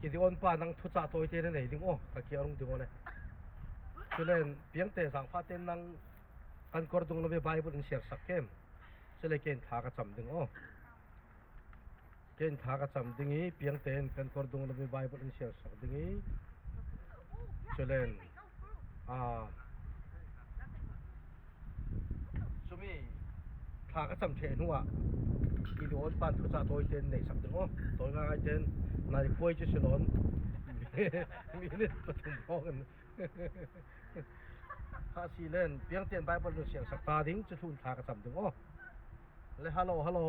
Gideon pa nang thuca tawi te na nei ding aw ka ki arung ding aw le. Culen piangte zaangfah ten nang kan kor dung lo Bible in share sak kem. Cule ken thla ka cam ding aw. Ken thla ka cam ding i piangten kan kor dung lo Bible in share sak ding i culen Cumi thla ka cam ṭheh hnuah Gideon pan thuca tawi tein neih sak ding aw. Tawi ngai tein nai khuai cu si lawn minute 3 hrawng in kha si len piangtein Bible nu siang sak ta ding cu thlun thla ka cam ding aw. Le hello hello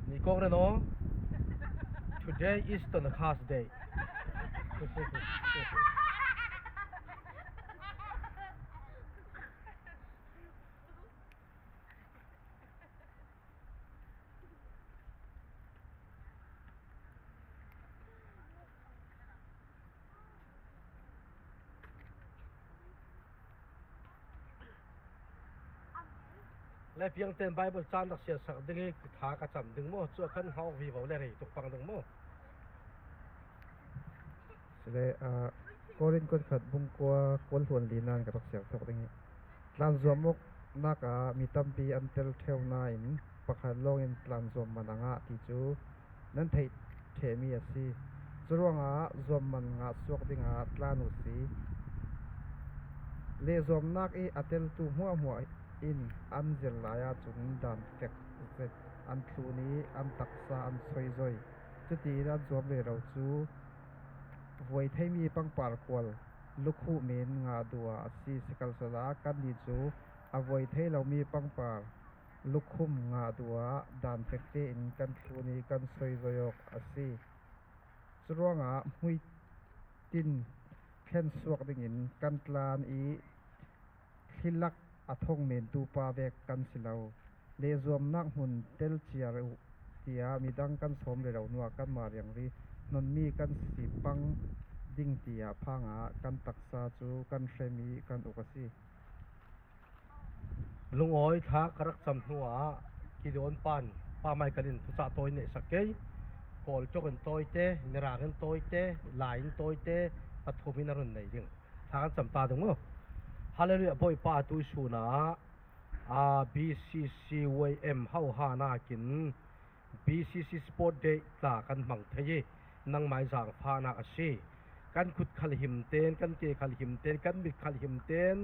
ni kong re no Today is the khas day. Le piang ten Bible caan rak sian sak ding i tha ka cam ding maw cu khan hngak vi vo le rei tuk pang ding maw. Sile Korin kut khat bungkua kawl hluan li nan ka rak siang thok ding i tlan zuam awk nak ah mi tampi an tel ṭheo nain pakhat lawng in tlan zuam man a ngah ti cu nan theih ṭhehmi a si. Curuangah zuam man ngah suak dingah tlan u si. Lehzuamnak i a teltu hmuahhmuah in an zirlai ahcun dan fek zet an thlun i an taksa an soizoi. Cutiin an zuam ve lo cu vuai theimi pangpar kual lukhuh men ngah duh ah a si. Sihmanhsehlaw kannih cu a vuai thei lomi pangpar lukhum ngah duh ah dan fek tein kan thlun i kan soizoi awk a si. Curuangah hmuitinh thlen suak dingin kan tlan i thlilak a thong mentu pa vek kan si lo. Lehzuamnak hmun tel ciar u tiah midang kan sawm rih lo hnuah kanmah riangri hnonmi kan si pang ding tiah phang ah kan taksa cu kan hrem i kan uk a si. Lungawi thla ka rak cam hnuah Gideon pan pa Michael in thucah tawi neih sak kei. Kawl tuk in tawite, Mirang in tawite, Lai in tawite, pathum in a run nei ding. Thla kan cam ta ding mu. Hallelujah Bawipa tu sun ah BCCYM hauha nakin BCC Sport Day tla kan hmang thei i nangmah zaangfahnak a si. Kan kut khal him ten, kan ke khal him ten, kan mit khal him ten,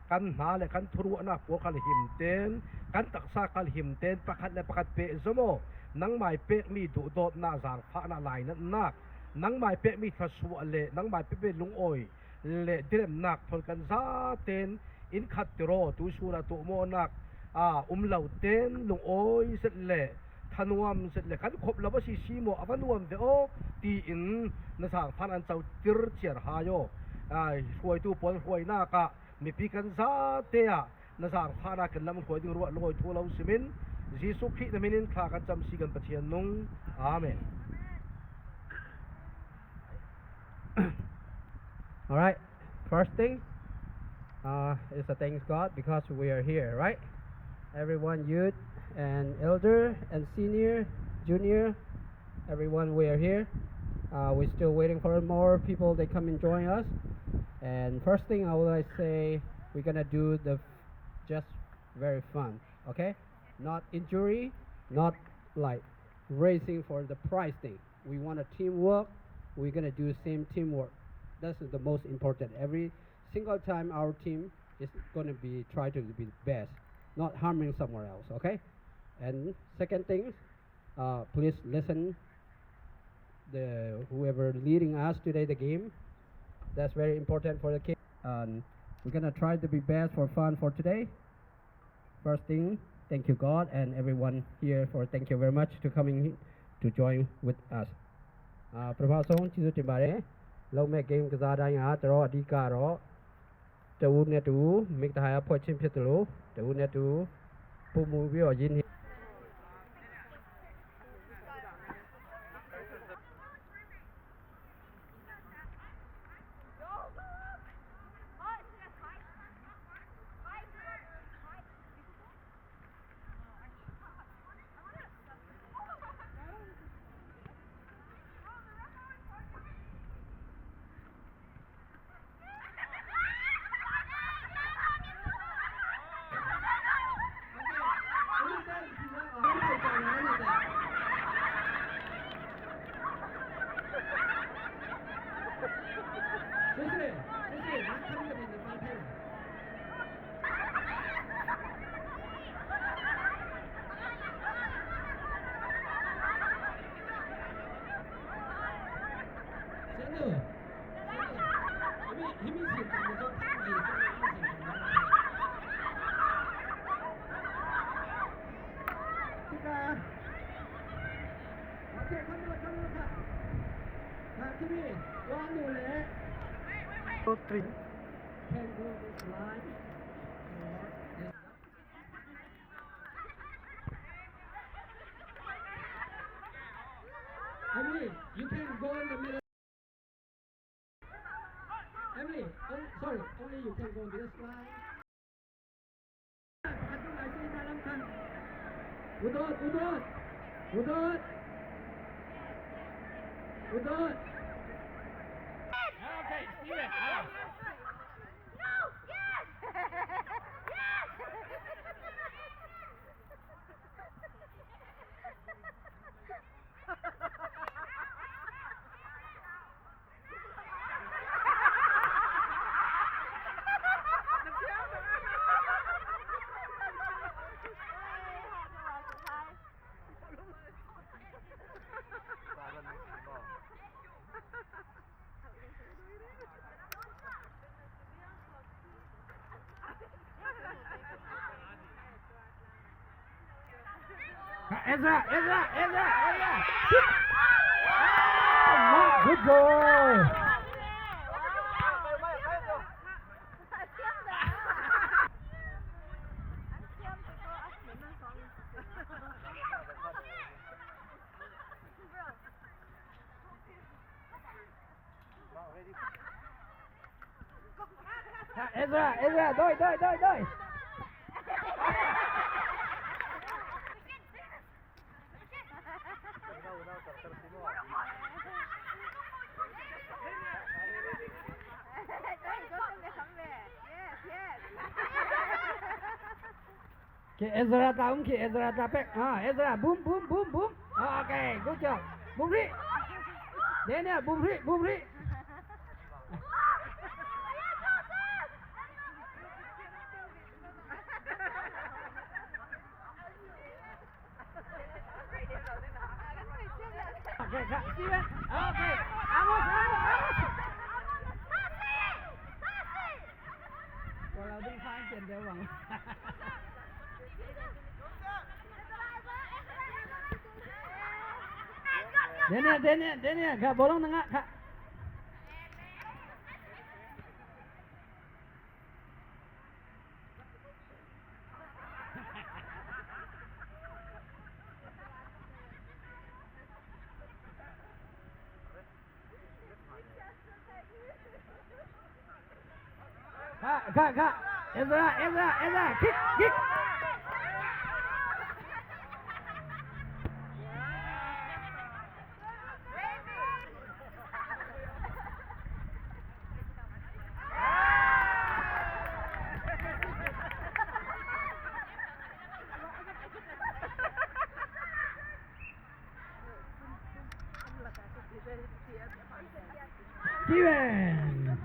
kan hna le kan thuruahnak pawl khal him ten, kan taksa khal him ten, pakhat le pakhat peh zomo nangmai pekmi duhdawtnak zaangfahnak lainatnak nangmai pekmi thluachuah le nangmai pekmi lungawi le diremnak thol kan zaten inn khat tiraw tu sun ah tuahmawhnak um lo ten lungawi zet le thanuam zet le kan khop lo a si si maw a va nuam ve aw tiin na zaangfan an co tir ciar hayo hruaitu pawl hruainak ah mipi kan zate ah na zaangfahnak kan lam hruai ding ruah lawi thu lo simin Jesuh Khrih na min in thla kan cam si kan Pathian nung. Amen. All right. First thing is a thanks God because we are here, right? Everyone, youth and elder and senior, junior, everyone, we are here. We're still waiting for more people. They come and join us. And first thing I would like to say, we're gonna do the just very fun, okay? Not injury, not like racing for the prize thing. We want a teamwork. We're gonna do same teamwork. That's the most important. Every single time our team is gonna be try to be best, not harming somewhere else. Okay. And second thing, please listen. The whoever leading us today the game. That's very important for the kids. And we're gonna try to be best for fun for today. First thing, thank you God and everyone here for thank you very much to coming to join with us. အာပထမဆုံးကျေးဇူးတင်ပါတယ်လုံးမဲ့ game ကစားတိုင်းကကျွန်တော်အဓိကတော့တဝူနဲ့တူမိတ္တဟာရဖွဲ့ချင်းဖြစ်တယ်လို့တဝူနဲ့တူပုံမူပြီးတော့ရင်း Two, three. Emily, you can go in the middle. Emily, oh, sorry, only you can go on this line. Udot, Udot, Udot, Udot. Okay, Steven. Ah. No! Yes! Yes! Ezra, Ezra, Ezra, Ezra. Ah, Good goal. Ezra, Ezra, doi, doi, doi, doi. Okay, Ezra ta um ki Ezra ta pek. Ah, Ezra, boom, boom, boom, boom. Ah, okay, good job. Boom ri. Daniel, boom ri, boom ri. Okay, Steven. Okay, vamos, vamos, vamos. 我老丁发现的网。Daniel, Daniel, Daniel, kak bolong tengah, kak. Kak, kak, kak. Ezra, Ezra, Ezra, kick, kick. Steven.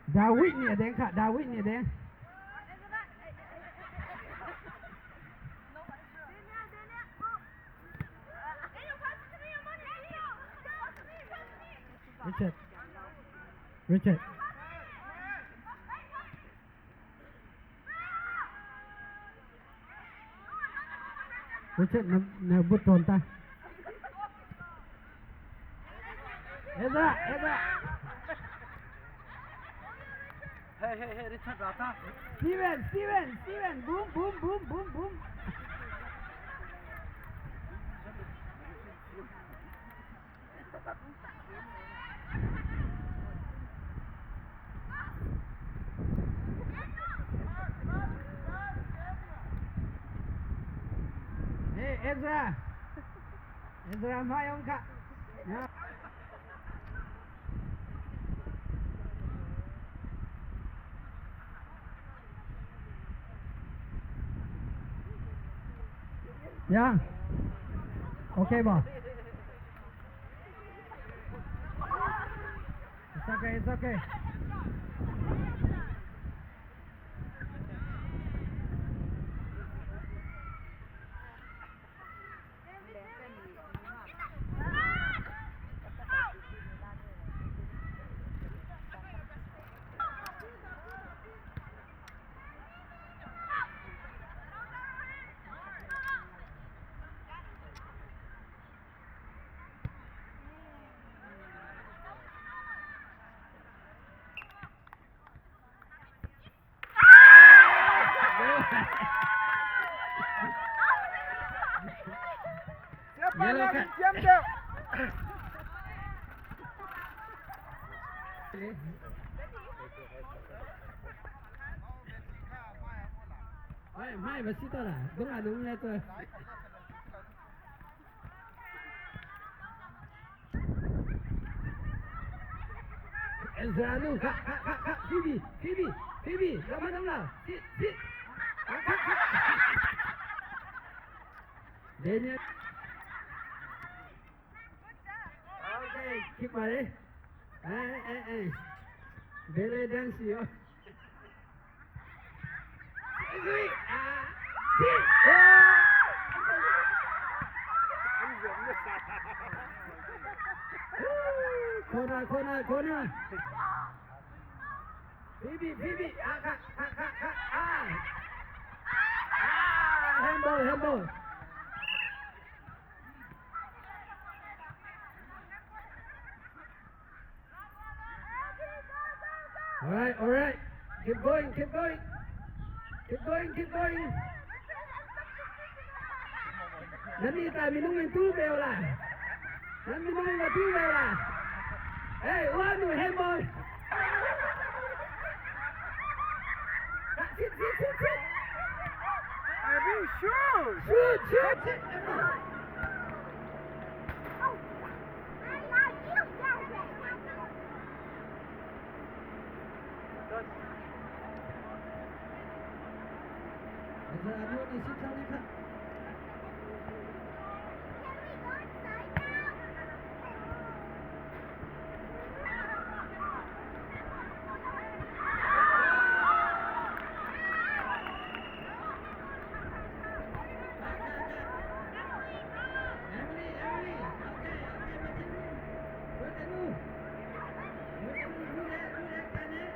Dawid ni ada kak, Dawid ni ada. Richard. Richard. Richard na na bút tròn ta. Ezra, Ezra. Hey, hey, hey, Richard, rata. Steven, Steven, Steven, boom, boom, boom, boom, boom. Hey, Ezra. Ezra, mayong ka. Ya. Yeah. Okay, ba? It's okay, it's okay. Yellow card. Ay, mai ba si to la. Dong anung le to. Ezra nu kha kha kha kha Phoebe Phoebe Phoebe lam han la sit sit Daniel Okay, keep on eh. Eh eh eh. Belly dance yo. Corner, corner, corner. Phoebe, Phoebe, ah, ah, ah, ah, ah, ah. Ah, handball, handball. All right, all right. Keep going, keep going. Keep going, keep going. Nan ni ta minung in tu bel la. Nan minung in tu bel la. Hey, one handball. Sit, sit, sit, sit. Abby, shoot! Shoot, shoot, shoot. Ezra anu ni sit ni kha. Emily, Emily. Okay, okay, Martin. Wait anu. Wait anu, lu le, lu le kan eh.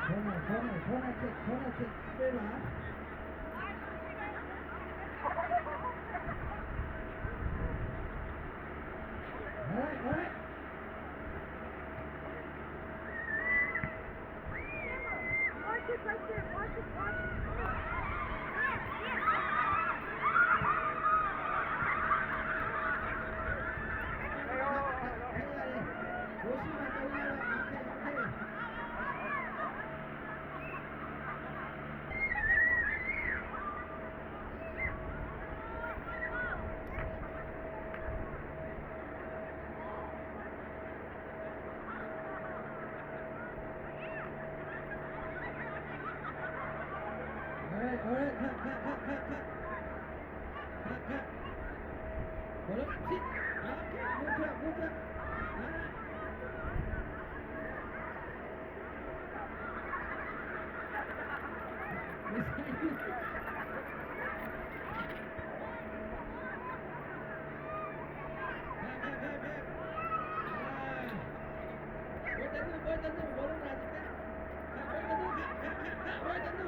Corner, corner, corner kick, corner kick. Bella. All right, all right. Watch it right there. Watch it, watch it. Okay, okay. All right, all right, cut, cut, cut, cut, cut. Cut, cut. Hold up, sit. Okay, good job, good job. All right. Back, back, back, back. Ah. Boy tanu, boy tanu, bolong rajin kan. Kak, boy tanu, kak, kak, kak, kak, boy tanu.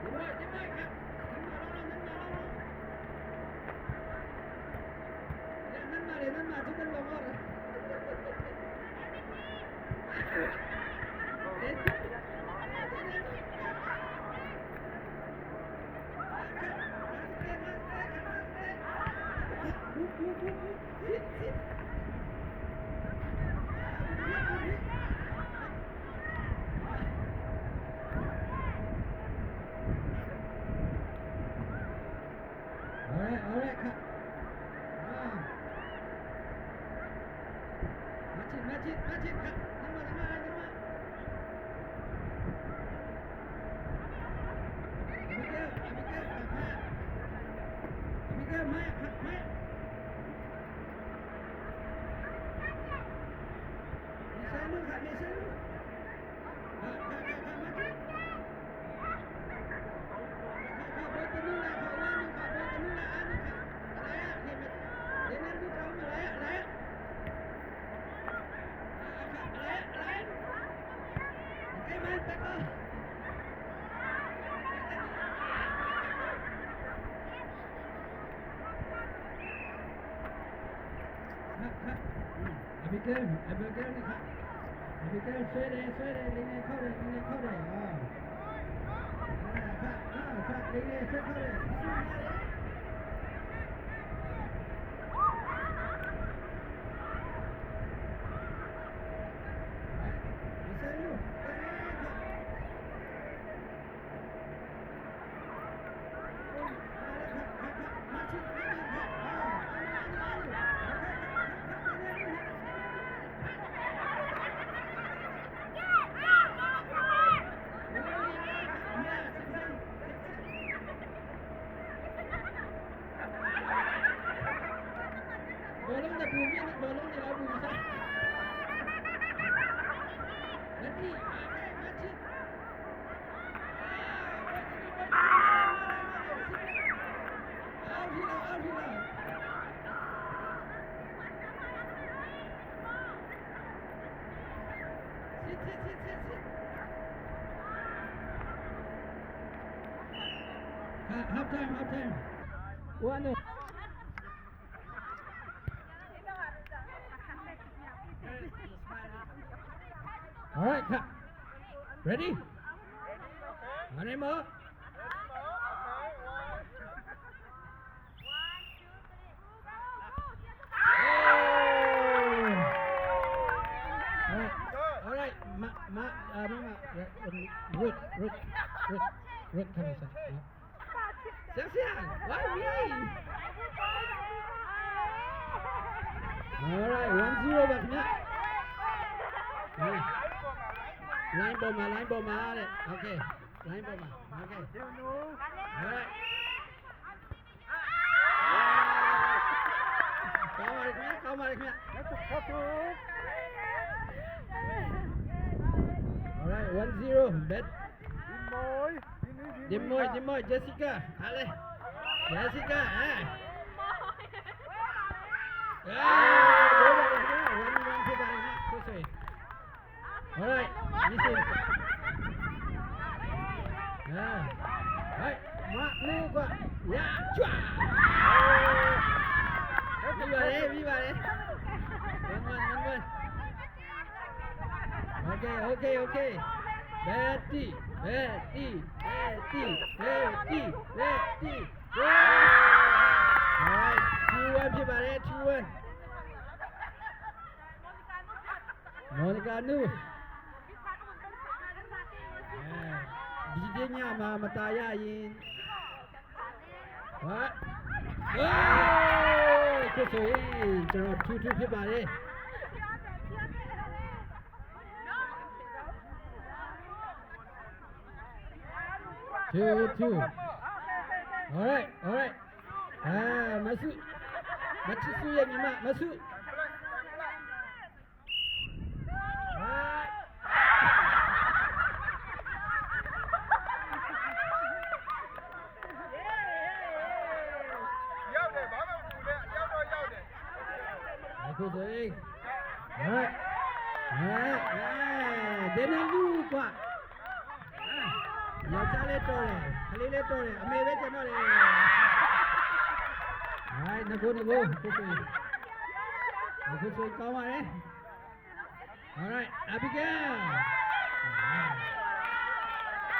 Đi mời, đi mời, kak. Nan ma, nan ma, nan ma, nan ma, cukup nomor. Alright, alright, kha. Ah. Macit, macit, macit, kha. Nangmah, nangmah, nangmah. Abigail, Abigail, kha, kha. Abigail, Maya, kha, Maya. Mesanu, kha, mesanu. Kha, kha, kha, kha, macit. Abigail, Abigail ခ Abigail ဆွဲတယ်ဆွဲတယ်လိနေခောက်တယ်လိနေခောက်တယ်အာခအာခလိနေဆွဲခောက်တယ်ဆွဲရတယ် ဘောလုံးနဲ့ပူမြင့်ဘောလုံးနဲ့လောက်ပူမစားလက်တီမချစ်အော်ဒီလာအော်ဒီလာစစ်စစ်စစ်စစ်စစ် Half time, half time. One. All right, cut. Ready? Ready, Mo? All right, all right, Ma, ma, Mama, Ruth, Ruth, Ruth, Ruth, come inside. Yeah. Xiang, why me? All right, 1-0 ပါခင်ဗျ။ Line ပေါ်မှာ line ပေါ်မှာတဲ့ Okay, line ပေါ်မှာ Okay. All right. ကောင်းပါလေခင်ဗျကောင်းပါလေခင်ဗျ All right, 1-0 bet. Dimoy, Dimoy, Jessica. Ale. Jessica, eh. Ah, go back ခင်ဗျ1 1ဖြစ်ပါလေခင်ဗျခုဆိုရင် All right, listen. Ah. Right, မလူကရာချွာပြီးပါတယ်ပြီးပါတယ်1 1 1 1 Okay, okay, okay. Betty, Betty, Betty, Betty, Betty. All right, 2 1ဖြစ်ပါတယ်2 1 Monica Nu အဲဒီညမှာမตายရရင်ဟာဟေးခုဆိုရင်ကျွန်တော်2 2ဖြစ်ပါတယ်2 2. All right, all right. အာမဆုမချစ်စုရဲ့ညီမမဆုဟာ ရောက်တယ်ဘာမှမပူနဲ့ရောက်တော့ရောက်တယ် အခုဆိုရင် all right ဟာဒေနလူကွာယောက်ျားလေးတော်တယ်ခလေးလေးတော်တယ်အမေပဲကျွန်တော်တယ်ဟာငကိုငကိုခုဆိုရင်အခုဆိုရင်ကောင်းပါတယ် All right, Abigail.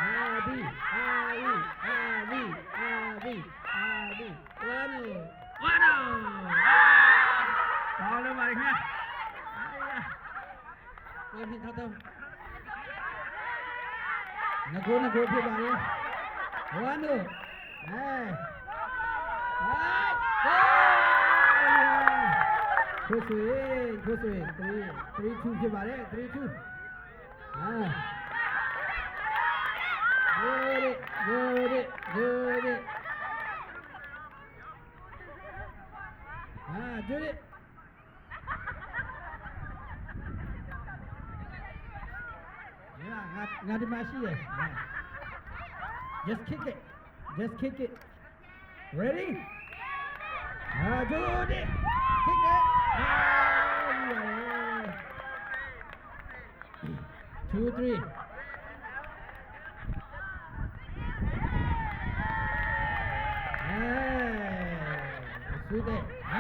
Abi, Abi, Abi, Abi, Abi. One, one. ကောင်းလို့ပါခင်ဗျာအာယာဝယ်ဖြစ်တော့ငကိုငကိုဖြစ်ပါလေဝမ်းတို့အဲ ကိုဆွေကိုဆွေ3 3 2ဖြစ်ပါတယ်3 2အာ Good it, good it, good it. Ah, do it. Yeah, ငါငါဒီမှာရှိတယ် Just kick it. Just kick it. Ready? Ah, do it. Kick it. Ah, yeah. 2 3. Hey, sweet it. Ah.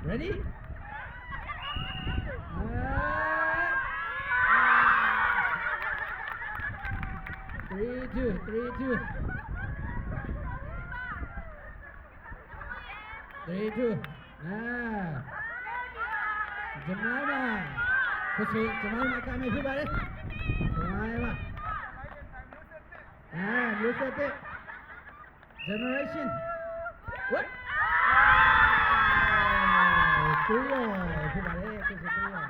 Ready? Ah. 3 2 3 2 3 2 အာဂျမိုင်းပါခုစီဂျမိုင်းပါကမယ်ဖြစ်ပါတယ်ဂျမိုင်းပါအာမျိုးဆက်တဲ့ generation what ကိုရောဖြစ်ပါတယ်ခုစီကိုရော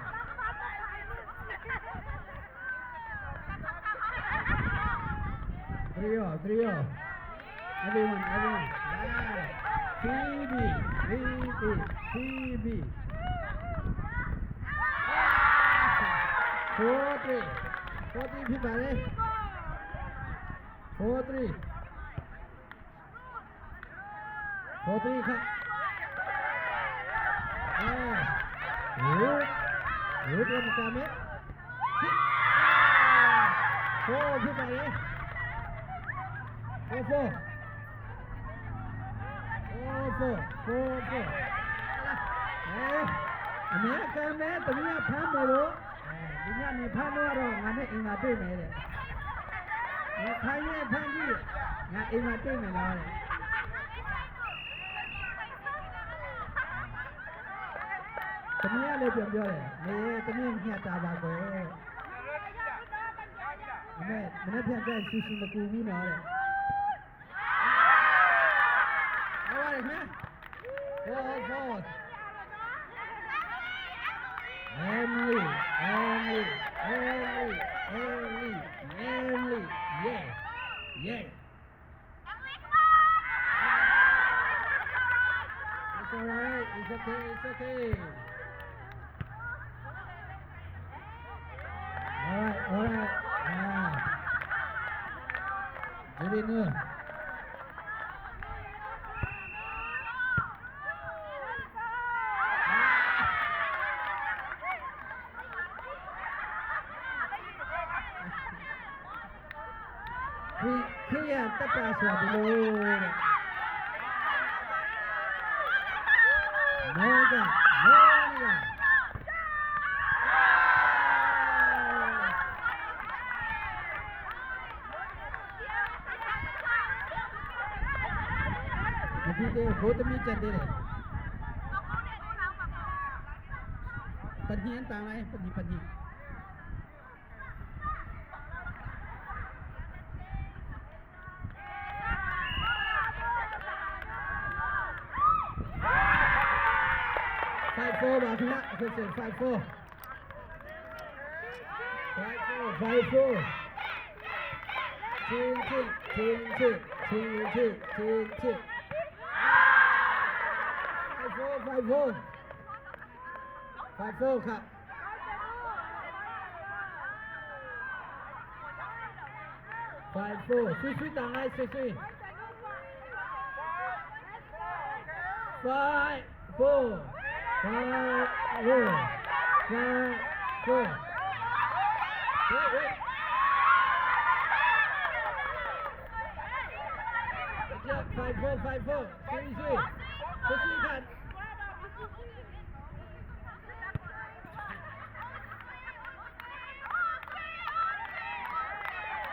3ရော3ရော everyone everyone yeah TB TB TB 4 3 4 3ဖြစ်ပါတယ်4 3 4 3ခအာရုပ်ရုပ်ရမကမဲ4ဖြစ်ပါတယ်4 4 4 4 4 4အဲအမေကမဲတမီးဖမ်းမလို့အဲဒီညနေဖမ်းတော့တော့ငါနဲ့အိမ်မှာတွေ့မယ်တဲ့ငါခိုင်းရဲ့ဖမ်းကြည့်ငါအိမ်မှာတွေ့မယ်လားတဲ့ တမီးကလည်းပြန်ပြောတယ်မေတမီးညှက်တာပါကွယ်အမေမနေ့ပြန်ကြဆူရှီမကူဘူးနော်တဲ့အားပါတယ်ခင်ဗျာ4 4 Emily Emily Emily Emily Emily yeah yeah. It's all right. It's okay. It's okay. All right. All right. Ah. Jadi nu. ခရီခရီးရတက်တာဆိုတာဒီလိုတဲ့မောကမောနီယာမပြီးသေးဘူးဘိုးသမီးကြံသေးတယ်ပညင်တန်လိုက်ပညင်ပညင် 5 4ပါခင်ဗျအခုစ5 4 5 4 5 4ချင်းချင်းချင်းချင်းချင်းချင်းချင်းချင်း5 4 5 4 5 4ครับ5 4ဆွဆွတောင်းလိုက်ဆွဆွ5 4 5 4 5 4 Wait, wait. Good job. 5 4 5 4. 3 3. ဆွဆွ看。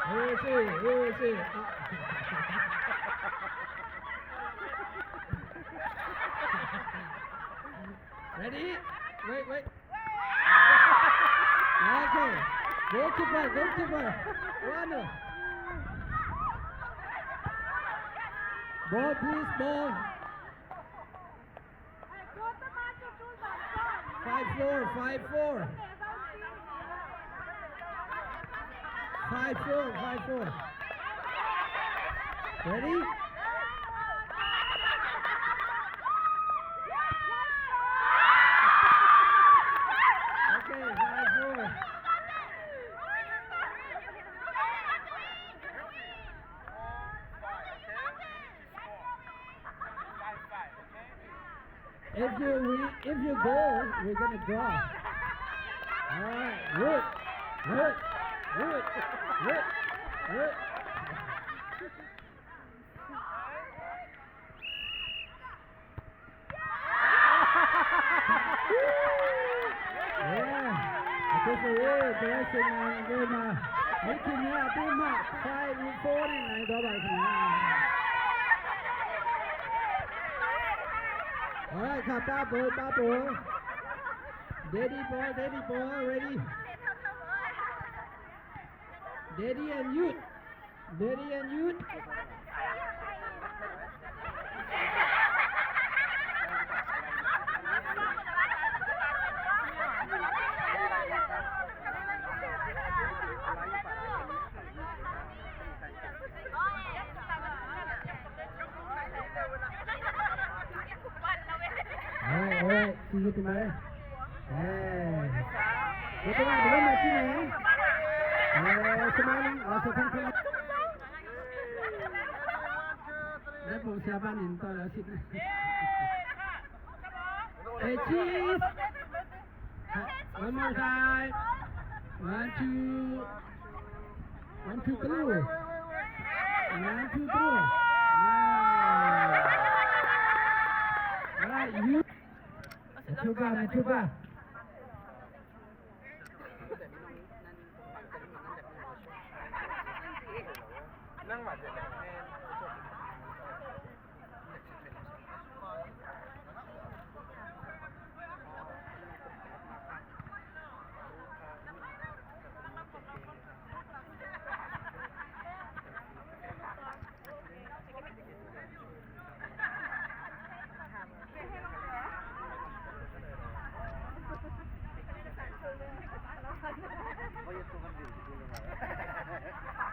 ဟိုးစီဟိုးစီအာ Ready? Wait, wait. Okay. Goalkeeper, goalkeeper. One. Ball, please, ball. 5-4, 5-4. 5-4, 5-4. Ready? Okay, 5-4. If you go, we're gonna draw. All right, root, root, root, root, root. Yeah, အခုဆိုရင် direction ကိုမှာမိခင်များအတူမှ5 4နဲ့နိုင်တော့ပါခင်ဗျာ All right, ခပါ ball, ပါ ball. Daddy ball, daddy ball, ready. Daddy and youth. Daddy and youth. All right, all right. See you tomorrow. Hey. ဒီတော့ဘယ်လိုမှကြည့်နေအဲ smiling also come come 来补下半年到了，现在。Hey, cheese! One more time. One, two. One, two, three. One, two, three. Yeah. All right, you. 出发，你出发。